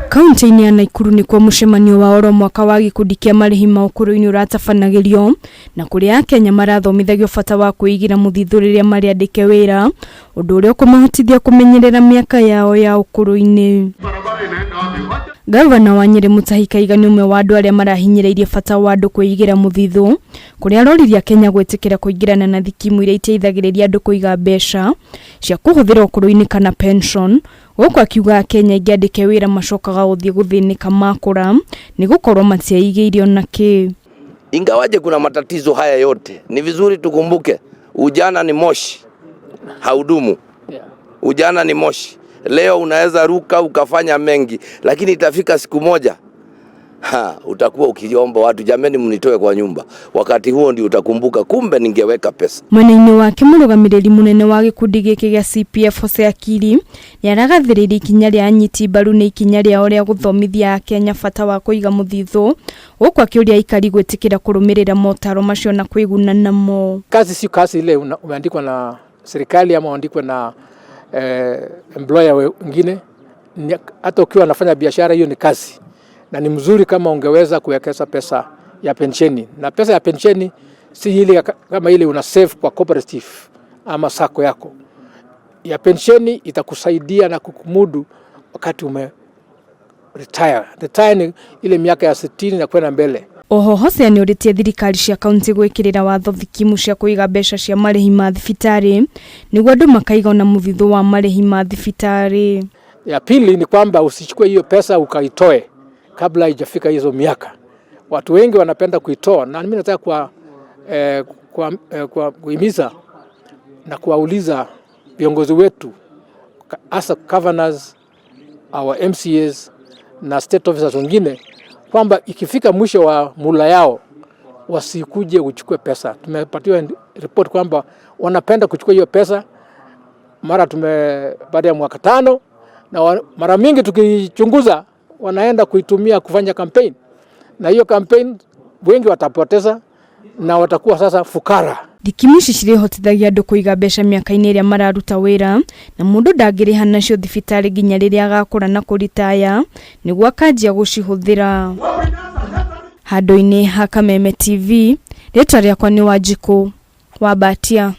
Kaunti-inĩ ya Naikuru nĩkuo mũcemanio wa oro mwaka wa gĩkundi kĩa marĩhi ma ũkũrũ-inĩ ũratabanagĩrio na kũrĩa Akenya marathomithagio bata wa kwĩigĩra mũthithũ rĩrĩa marĩ andĩke wĩra, ũndũ ũrĩa ũkũmahotithia kũmenyerera mĩaka yao ya ũkũrũ-inĩ. Gavana wa Nyĩrĩ Mutahi Kaiga nĩ ũmwe wa andũ arĩa marahinyĩrĩirie bata wa andũ kwĩigĩra mũthithũ, kũrĩa aroririe Akenya gwĩtĩkĩra kũingĩrana na thikimu iria iteithagĩrĩria andũ kũiga mbeca cia kũhũthĩra ũkũrũ-inĩ kana pension. Gũkũ akiuga Akenya aingĩ andĩke wĩra macokaga gũthiĩ gũthĩnĩka makũra nĩ gũkorwo matiaigĩire ona kĩ. Ingawaje kuna matatizo haya yote, ni vizuri tukumbuke ujana ni moshi, haudumu. Ujana ni moshi. Leo unaweza ruka ukafanya mengi, lakini itafika siku moja ha, utakuwa ukiomba watu, jameni, mnitoe kwa nyumba. Wakati huo ndio utakumbuka, kumbe ningeweka pesa. Mwena-inĩ wake mũrũgamĩrĩri mũnene wa gĩkundi gĩkĩ gĩa CPF Jose Akili nĩ aragathĩrĩirie ikinya rĩa anyiti mbaru nĩ ikinya rĩao rĩa gũthomithia Akenya bata wa kũiga mũthithũ, gũkũ akĩũria aikari gwĩtĩkĩra kũrũmĩrĩra motaro macio na kwĩguna namo. Kazi sio kazi ile umeandikwa na serikali ama uandikwe na employer wengine. Hata ukiwa unafanya biashara, hiyo ni kazi, na ni mzuri kama ungeweza kuwekeza pesa ya pensheni, na pesa ya pensheni si ile kama ile una save kwa cooperative ama sacco yako. Ya pensheni itakusaidia na kukumudu wakati ume retire. Retire ni ile miaka ya 60 na kwenda mbele. Oho Hosea nĩ ũrĩtie thirikari cia kaunti gwĩkĩrĩra watho thikimu cia kũiga mbeca cia marĩhi ma thibitarĩ nĩguo andũ makaiga ona mũthithũ wa marĩhi ma thibitarĩ. Ya pili ni kwamba usichukue hiyo pesa ukaitoe kabla haijafika hizo miaka. Watu wengi wanapenda kuitoa, na mimi nataka kwa kuhimiza na kuwauliza viongozi wetu, hasa governors, our MCAs na state officers wengine, kwamba ikifika mwisho wa muhula yao wasikuje kuchukua pesa. Tumepatiwa report kwamba wanapenda kuchukua hiyo pesa mara tume baada ya mwaka 5, na mara mingi tukichunguza wanaenda kuitumia kufanya campaign, na hiyo campaign wengi watapoteza na watakuwa sasa fukara. Thikimu ici cirĩhotithagia andũ kũiga mbeca mĩaka-inĩ ĩrĩa mararuta wĩra, na mũndũ ndangĩrĩha nacio thibitarĩ nginya rĩrĩa agakũra na kũritaya nĩguo akanjia gũcihũthĩra. Handũ-inĩ ha Kameme TV, rĩtwa rĩakwa nĩ Wanjikũ wa Mbatia.